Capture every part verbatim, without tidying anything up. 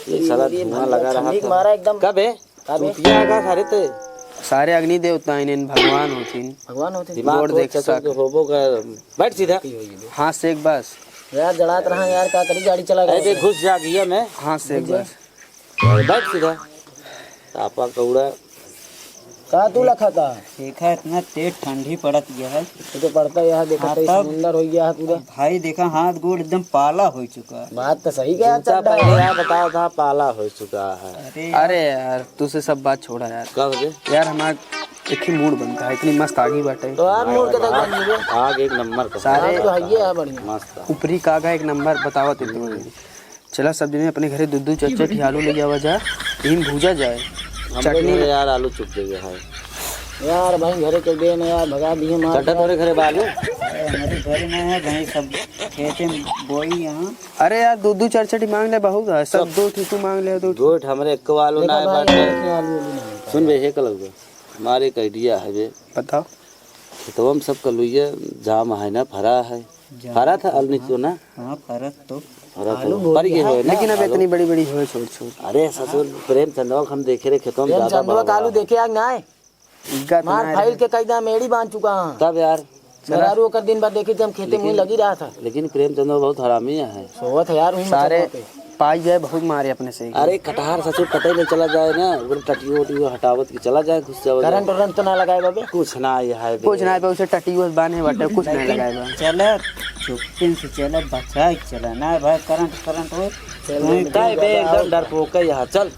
ये साला धुआं लगा रहा ठंडी था। मारा एकदम। कब है? कब है? चूतिया आगा सारे ते। सारे अग्नि देवता इन्हें भगवान होतिन। भगवान होतिन। दिमाग गोड़ को देख चक्कर सक। तो होबो का। बैठ सीधा। हाथ से एक बस। यार जड़ात रहा यार, का करी, गाड़ी चला अरे गया। देख, घुस जा गिया में। हाथ से एक घुस जा। बस। बैठ सीधा। तापा कौड़ा। का तू लखा का? देखा, इतना तेज ठंडी पड़त गया है। ये तो पड़ता यह, देखा, हाँ, तो तब समुंदर हो गया है पूरा। भाई, देखा, हाथ गोड़ एकदम पाला हो चुका है। बात तो सही कहा, जूता चड्ढा। पहले यार बताओ था, पाला हो चुका है। अरे यार। अरे यार, तुझसे सब बात छोड़ा यार। का हो गया? यार, हमार एक ही मूड बनता है, इतनी मस्त आगी बाटे। तो यार, मूड के तक आग, बन गए। आग एक नंबर का। सारे आग तो है, ये है बढ़िया। मस्त है। ऊपरी का आग है, एक नंबर बतावा तुम। चला सब जने अपने घरे दू दू चार चार ठी आलू ले जावा जा, तीन भूजा जाए, हमरे चटनी घरे ना। यार आलू चुप गए है। यार भाई घरे के दे ना यार, भगा दिए मार। चड्ढा तोरे घरे बा आलू? अरे हमारे घरे ना है भाई, सब खेते में बोई यहाँ। अरे यार दू दू चार चार ठी मांग ले, बहुत है, सब सब। दो ठी तू मांग ले, दो ठी। दो ठी हमरे एक आलू ना है भाई, बाटे। यहाँ आलू, आलू नहीं है। सुन बे, हे कलौआ, हमारे एक idea है बे। बताओ। खेतवा में सब कलुइया जाम है ना, फरा है। जाम फरा था तो आलू हाँ। निचो ना? हाँ, फरत तो। फरा आलू तो गोभी पर ये है। होए ना, लेकिन अब आलू। इतनी बड़ी बड़ी होए छोट छोट। अरे ससुर, प्रेमचंदवा के हम देखे रहे खेतवा में ज्यादा प्रेमचंदवा बड़ा का आलू बड़ा देखे आग ना है? गत मार ना फैल रहे। के कई दाम एड़ी बांध चुका है। तब यार। मेहरारू ओकर दिन बाद देखी जब खेते में लेकिन, लगी रहा था। लेकिन प्रेमचंदवा बहुत हरामी है। सोवत है यार, वहीं सारे मचल होते। पाई जाए बहुत मारे अपने से। अरे कटहर ससुर कतई ले चला जाए ना, ओकरे टटियो उटियो हटावत के चला जाए, घुस जावे करंट जाए। उरंट तो ना लगाए बाबे? कुछ ना, ये है बे। कुछ ना बे, उसे टटियो बांधे बाटे, कुछ ना लेकिन लगाए बा। चले, चुप्पे से चले, बचाए के चले ना भाई, करंट, करंट हो। चल, वहीं काहे बे, एकदम डरपोक है यहाँ, चल।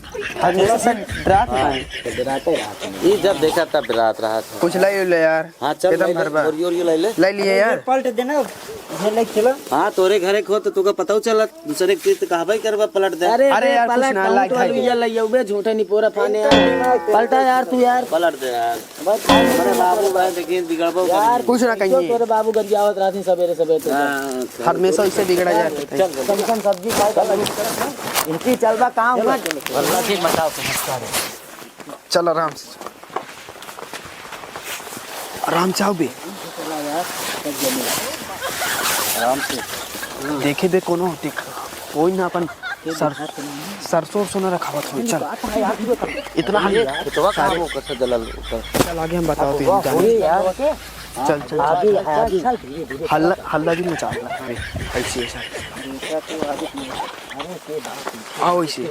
हमेशा से डरात हाँ। है। तो डराते रहते हैं। ये जब देखा तब डरात रहा था। कुछ लाई ले यार। हाँ, चल, एकदम ले ले, भरबा। बोरियो, ओरियो ले ले। ले लिए यार। पलट देना, ये ले चलो। हाँ, तोरे घरे खो तो तुका पता चला, दूसरे के तो कहबे करबा पलट दे। अरे, अरे यार, कुछ पलट ना, कहूँ लाग तो है। लुइया लइया बे, झूठे निपोरा फाने यार। पलटा यार तू यार। पलट दे यार। बस, अरे बाबू भाई, देखिए, बिगड़बो यार, करी। कुछ ना कहिए। तोरे बाबू गरियावत रहती सबेरे सबेरे तो। हाँ, हमेशा इससे बिगड़ा जाता है। चल, चल। कम से कम सब्जी खाए, चल। इनकी चलबा काम चलो, मत। चलो, चलो। वल्ला ठीक बताओ, समझता है। चल आराम से। आराम से आओ बे। आराम से। देखे बे कोनो होती, कोई ना अपन सर-, सरसों उरसों ना रखावत हो। चल। इतना हाल ये खेतवा कहाँ सारे वो कैसे जलल ऊपर? चल आगे हम बताओ तो इनका। वही यार। चल, चल, चल। आगे, आगे। हल्ला, हल्ला भी मचा। अरे, ऐसे, ऐसे। आओ ऐसे।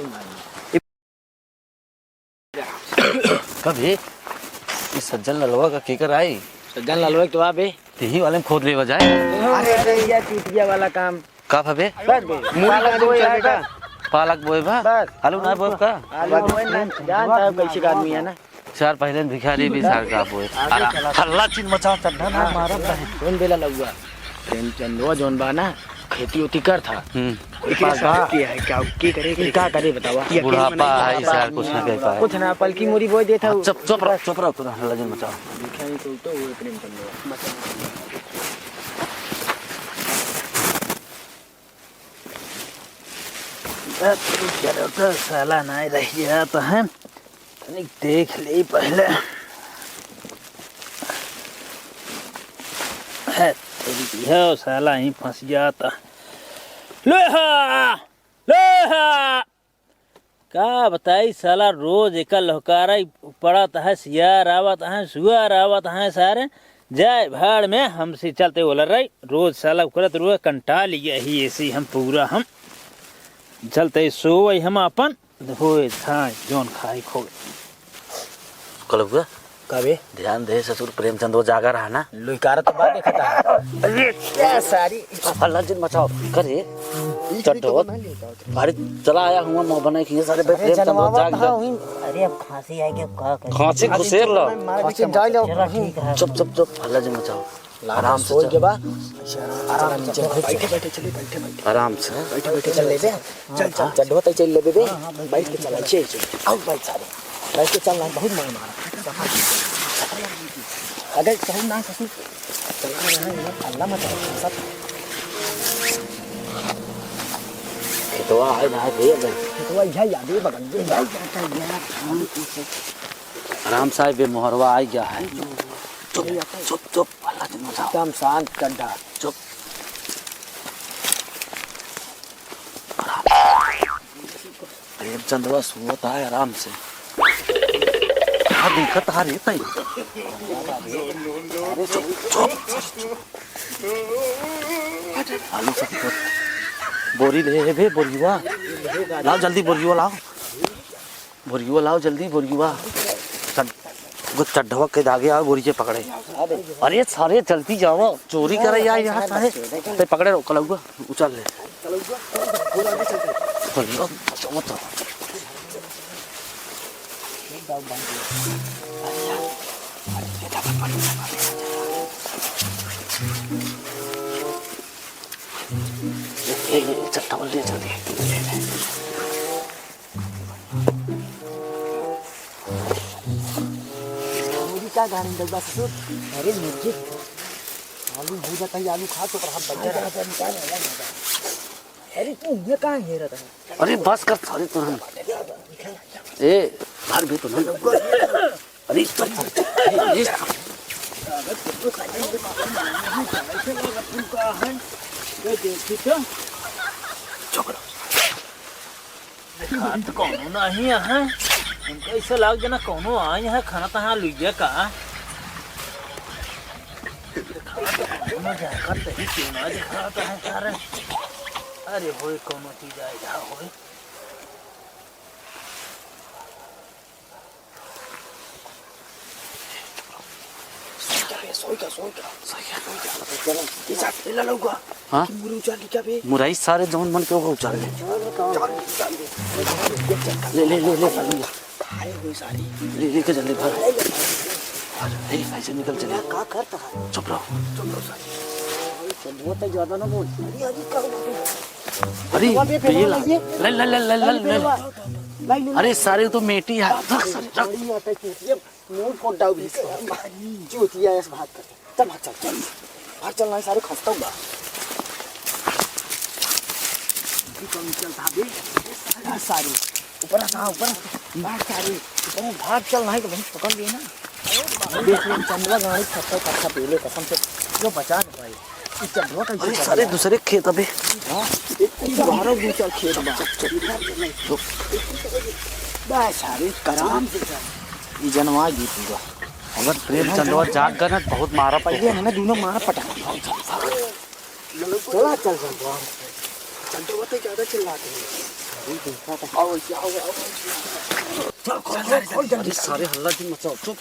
कभी इस सज्जन ललवा का केकर आई? सज्जन ललवा के तो आबे। तेही वाले में खोद लेवा जाए। अरे, अरे, ये चूतिया वाला काम। का भवे? बस बे, मूली पालक का बोए चल है बेटा। बस। पालक बोए बा? बस। आलू ना बोए का? आलू बोए ना, जानता है कैसे का आदमी है ना। सार पहले भिखारी भी सार का बोए। आगे चला। हल्ला चिन मचाओ, चड्ढा ना मारब नहीं। सुन बेला लउआ, प्रेमचंदवा जौन बा ना, खेती ओती कर था। हम्म। लेकिन पास ऐसा बा। क्या है, क्या, की करे, की का करे बतावा? ये बुढ़ापा अकेले है, बनाई सार कुछ ना कर पाए। कुछ ना, पलकी मुड़ी बोए देता हाँ, हूँ। चुप, चुप रहो, चुप रहो, तू हल्ला चिन मचाओ। भिखारी तो, तो वो प्रेमचंदवा। चलो तो साला नहीं रह गया तो है, तनिक देख ले पहले। है तेरी हो साला ही फंस गया था। लोहा, लोहा। का बताई साला, रोज एका लहकारा ही पड़त है, सियार आवत है, सुअर आवत है, सारे जाए भाड़ में, हमसे चलते ओलर रही। रोज साला करत रुआ कंटाल गया ही ऐसी हम पूरा हम चलते सोवई हम अपन होए था जौन खाए खोए। कलुआ, का बे? ध्यान दे ससुर, प्रेमचंद वो जागा रहा ना। लुइकारा तो बात देखता है। अरे क्या सारी। हल्ला जिन मचाओ। करे। चड्ढो। अरे चला आया हुआ मुंह बनाए खिए सारे बे, अरे प्रेमचंद वो जनवावा जाग था गया। वही। अरे अब खांसी आई कि अब का करे? खांसी घुसेर ला। मार के जाए लो। चलो ठीक है। चुप, चुप, चुप, हल्ला जिन मचाओ। आराम से सोई चल। के बा। आराम से चल। बैठे, बैठे, चलिए, बैठे, बैठे। आराम से। बैठे, बैठे, चल लेबे। चल, चल, चड्ढो तई चल लेबे बे। बैठ के चल, चल, चल। आओ, बैठ सारे। बैठ के चल ना, बहुत मार मारा। अगर कहूँ ना ससुर, चला रहा है, अल्लाह मत रखो, सब। खेतवा है ना, दे भाई। खेतवा है, या दे बगल, दे भाई। आराम से आए बे, मोहरवा आ गया है। चुप, चुप, चुप, हल्ला जिन मचाओ। एकदम शांत चड्ढा। चुप। अरे चंदवा सोवत है आराम से। हाँ, देखत हा रे तई। अरे चुप, चुप, चुप। आलू सब कुछ। बोरी ले हे बे, बोरियुआ। लाओ जल्दी बोरियुआ लाओ। बोरियुआ लाओ जल्दी, बोरियुआ। चल, वो चड्ढवा के दागे आओ, बोरी के पकड़े। अरे सारे जल्दी जाओ, चोरी करे यार यहाँ सारे। ते पकड़े रहो, कलौआ, उछाल ले। ए, ए, ए, चट्टा बोल दिया, चल दिया। मोदी का गाड़ी में डब्बा ससुर? अरे मुर्गी, आलू भूजा कहीं आलू खा तो रहा बच्चा। अरे तू ये कहाँ घेरा था? अरे बस कर सारे तुरंत। ए, भाग भी तो नहीं। अरे, चुप। ए, ए। चुप रहो। खात कौनो नहीं है। हमको ऐसे लाग जना कौनो आए हैं, खाना तहाँ लुइया का। खात कौनो ना जाकर तही क्यों ना दिखाता है सारे। अरे होए, कौनो चीज आए जा होए। सोई का, सोई का, सोई का, सोई का, सोई का। ये जा, ये ला लौका। हाँ? कि मुरई उचार ली क्या बे? मुरई सारे जौन मन के होगा उचार ले। उचार ले, उचार ले। ले, ले, ले, ले, ले, ले। आए हुए सारी। ले, ले के जल्दी भर। अरे, ऐसे निकल चले। का करता है? चुप रहो। चुप रहो सारी। बहुत ज्यादा ना बोल। अरे, अरे, का बोल? अरे, वहाँ पे ये ला। ले, ले, ले, ले, ले, ले। लाई, लाई, अरे, लाई। सारे तो मेटी है। रख, रख। बड़ी आता है चूतिया, मुंह फोड़ डाल भी। चूतिया ऐसे भाग कर। चल, भाग, चल, चल। भाग, चल, नहीं, सारे खस्ता हुआ। भी कम चल था बे। आ, सारे। ऊपर आ, कहाँ ऊपर? भाग, सारे। ऊपर भाग, चल, नहीं तो वहीं पकड़ लिए ना। देख ले, चंदवा गाड़ी खस्ता, खस्ता पहले कसम से। जो बचा नहीं पाए। अरे, सारे दूसरे खेत अबे। हाँ, एक तो बारह दो चार खेत बा। बस, सारे आराम से जा। ई जनवा गई पूरा। अगर प्रेम चंदवा जाग गए ना, तो बहुत मारा पहिले पड़ेगा। हमने दोनों मारा पटा। चला, चल, चल, चल। चंदवा तो ज्यादा चिल्लाते हैं। आओ, आओ, आओ। चल, खोल, खोल, खोल, जल्दी। अरे, सारे हल्ला जिन मचाओ, चुप।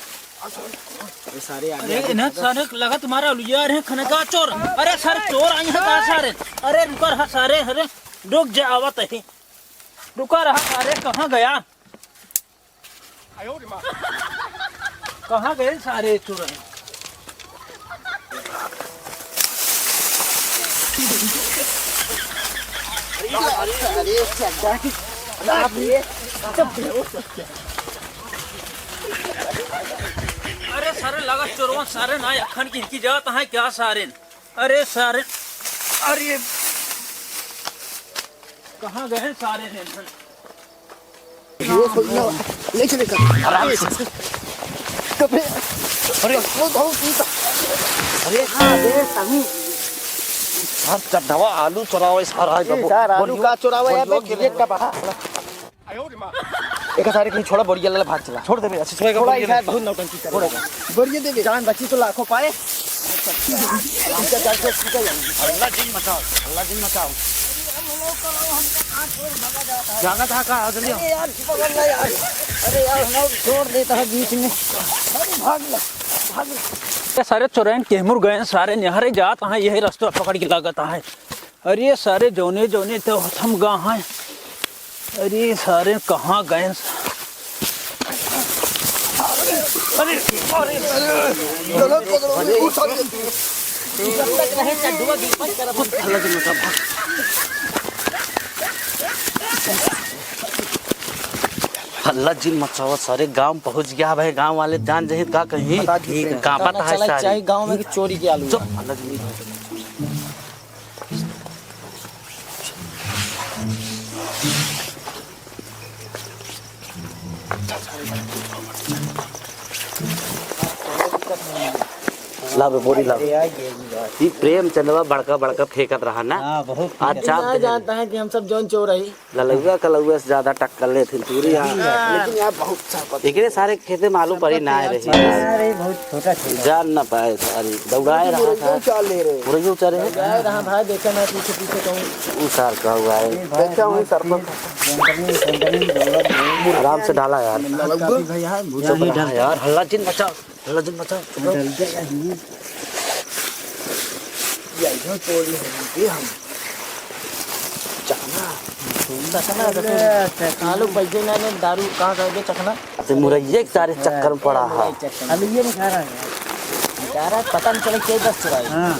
अरे सारे आगे, अरे आगे इन्हें भागो। सारे लगा तुम्हारा लुया रहे खाने का चोर। अरे सारे चोर आई हैं का सारे? अरे रुका रहा सारे, अरे रुक जा, आवत है। रुका रहा सारे, कहाँ गया? कहाँ गए सारे चोर? अरे, अरे, अरे, चड्ढा की, अरे, अरे, सारे लगा चोरवा, सारे ना अखन की, की जात हैं क्या सारे? अरे, सारे, अरे, कहाँ गए सारे हैं? ये खोल लो, ले चले कर। आराम से। कबे? अरे। वो बहुत ही था। अरे। हाँ, दे, तभी। सार चड्ढवा आलू चोरावे, सार आए ए, बाबू। सार आलू बोलियो, का चोरावे है, बोलियो बे, के ये ले। का बहा? एक सारे कहीं छोड़ा, बढ़िया लाला भाग चला। छोड़ दे बे, अच्छा, छोड़ेगा, छोड़ा, बढ़िया इधर ले। बहुत नौटंकी करेगा। छोड़ेगा। बढ़िया दे बे। जान बची तो लाखों पाए। हल्ला जिन मचाओ, हल्ला जिन मचाओ। जागा था का? आ, जल्दी आओ। अरे यार, पकड़ ला यार। अरे यार, हम छोड़ देता है बीच में। अरे भाग ले, भाग ले। ये सारे चोरैन केहमुर गए, सारे निहारे जात हैं, यही रास्ता पकड़ के लागत है। अरे सारे जौने जौने तो हम गा हैं। अरे सारे कहाँ गए? अरे, अरे, अरे, गलत पकड़ो, अरे, उठा ले। हल्ला जिन मचावा, सारे गांव पहुंच गया भाई, गांव वाले जान जहित का कहीं बता दी, कांपत है चला सारे। चाहे गांव में चोरी के आलू। चुप, हल्ला जिन मचावा। ला बे, बोरी ला। अरे यार, ये भी बात। ई प्रेमचंदवा बड़का बड़का फेंकत रहा ना। हाँ, बहुत फेंकत अच्छा, रहा। इतना जानता है कि हम सब जौन चोर है। ललौआ कलौआ से ज्यादा टक्कर लेत ही पूरी यार। हाँ। लेकिन यार, बहुत सारा एकरे सारे खेते में आलू परी ना रही। अरे, बहुत छोटा छोटा। जान ना पाए सारी, दौड़ाए रहा था। मुरैयो उचार ले रहे। मुरैयो उचारे है। दौड़ाए रहा भाई, देखे ना पीछे पीछे कहूँ। उसार का हुआ है। अरे भाई, देखा वही सर पर। जंगली, जंगली, जंगली। आराम से डाला यार। ललौआ। भैया है, भूत यहाँ ही सब डाल। यार, हल्ला जिन मचा। चलो, जल्दी मचा, चलो। जल्दी चाहिए। ये जो तोड़ ले हैं, ये हम। चखना। चखना, चखना। आलू पैसे ना, ना, दारू कहाँ का दे चखना? ते मुरैये के सारे चक्कर में पड़ा है। चखना। अभी ये नहीं खा रहा है। खा रहा है, पता नहीं चले क्या दस चुराई। हाँ।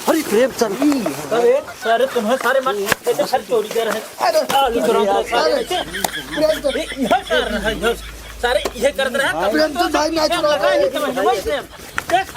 अरे प्रेमचंद। अबे, सारे तुम्हें सारे मत, ऐसे सारे चोरी कर रहे हैं। अरे, आलू चुरा रहे हैं, सारे अरे, ऐसे। प्रेमचंद। ये, यह कर रहा है, यह सारे यह कर रहे हैं। प्रेमचंद भाई, मैं चुरा लगा रहा ही हूँ। समझ में, वही से। देख।